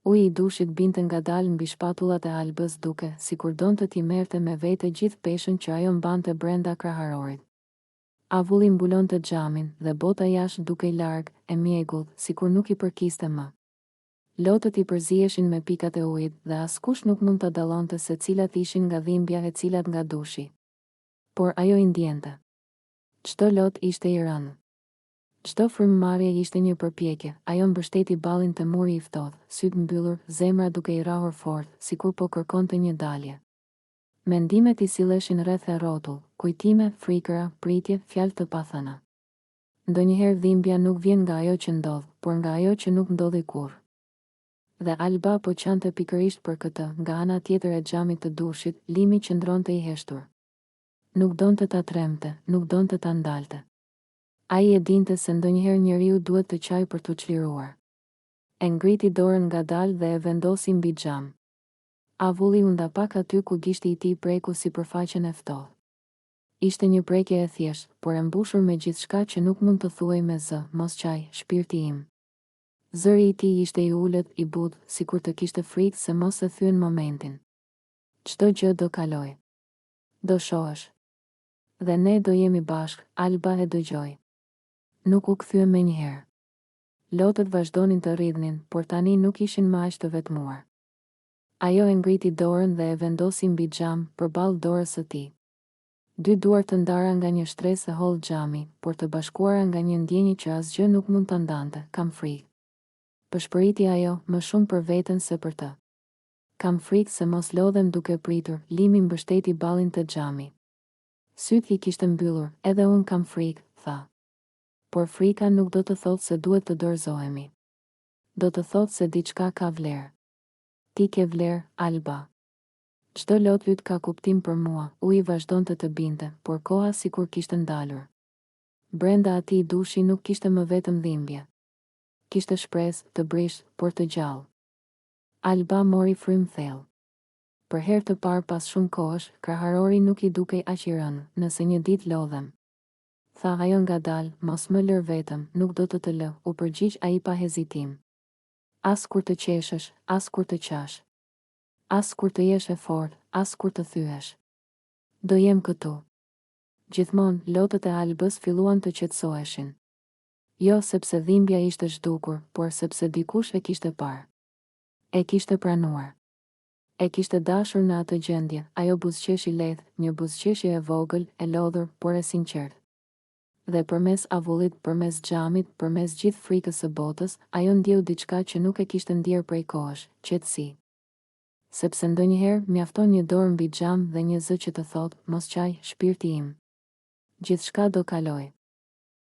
Uji i dushit binte ngadalë mbi shpatullat e Albës duke, sikur donte t'i merrte me vete gjithë peshën që ajo mbante brenda kraharorit. Avulli mbulonte xhamin, dhe bota jashtë dukej larg, e mjegullt, sikur nuk i përkiste më. Lotët i përziheshin me pikat e ujit, dhe askush nuk mund ta dallonte se cilat ishin nga dhimbja e cilat nga dushi. Por ajo i ndjente. Çdo lot ishte i rëndë. Çdo frymëmarrje ishte një përpjekje, ajo mbështeti ballin te muri i ftohtë, sytë mbyllur, zemra duke i rrahur fort, sikur po kërkonte një dalje. Mendimet i silleshin rreth e rrotull, kujtime, frikëra, pritje, fjalë të pathëna. Ndonjëherë dhimbja nuk vjen nga ajo që ndodh, por nga ajo që nuk ndodhi kurrë. Dhe Alba po qante pikërisht për këtë, nga ana tjetër e xhamit të dushit, Limi qëndronte i heshtur. Nuk donte ta trembte, nuk donte ta ndalte. Ai e dinte se ndonjëherë njeriu duhet të qajë për t'u çliruar. E ngriti dorën ngadalë dhe e vendosi mbi xham. Avulli u nda pak aty ku gishti i tij preku sipërfaqen e ftohtë. Ishte një prekje e thjeshtë, por e mbushur me gjithçka që nuk mund të thuhej me zë, mos qaj, shpirti im. Zëri i tij ishte i ulët, i butë, sikur të kishte frikë se mos e thyen momentin. Çdo gjë do kalojë. Do shohësh. Dhe ne do jemi bashkë, Alba e dëgjoi. Nuk u kthye menjëherë. Lotët vazhdonin të rridhnin, por tani nuk ishin më aq të vetmuar. Ajo e ngriti dorën dhe e vendosi mbi xham, përballë dorës së tij. Dy duar të ndara nga një shtresë e hollë xhami, por të bashkuara nga një ndjenjë që asgjë nuk mund ta ndante, kam frikë. Pëshpëriti ajo, më shumë për veten se për të. Kam frikë se mos lodhem duke pritur, Limi mbështeti ballin te xhami. Sytë i kishte mbyllur, edhe unë kam frikë, tha. Por frika nuk do të thotë se duhet të dorëzohemi. Do të thotë se diçka ka vlerë. Ti ke vlerë, Alba. Çdo lot yt ka kuptim për mua, uji vazhdonte të binte, por koha sikur kishte ndalur. Brenda atij dushi nuk kishte më vetëm dhimbje. Kishte shpresë, të brishtë, por të gjallë. Alba mori frymë thellë. Për herë të parë pas shumë kohësh, kraharori nuk i dukej aq i rëndë, nëse një ditë lodhem. Tha ajo ngadalë, mos më lër vetëm, nuk do të të lë, u përgjigj ai pa hezitim. As kur të qeshësh, as kur të qash. As kur të jesh e fortë, as kur të thyhesh. Do jem këtu. Gjithmonë, lotët e Albës filluan të qetësoheshin. Jo sepse dhimbja ishte zhdukur, por sepse dikush e kishte parë. E kishte pranuar. E kishte dashur në atë gjendje, ajo buzëqeshi lehtë, një buzëqeshje e vogël, e lodhur, por e sinqertë. Dhe përmes avullit, përmes xhamit, përmes gjithë frikës së botës, ajo ndjeu diçka që nuk e kishte ndjerë prej kohësh, qetësi. Sepse ndonjëherë, mjafton një dorë mbi xham dhe një zë që të thotë, mos qaj, shpirti im. Gjithçka do kalojë.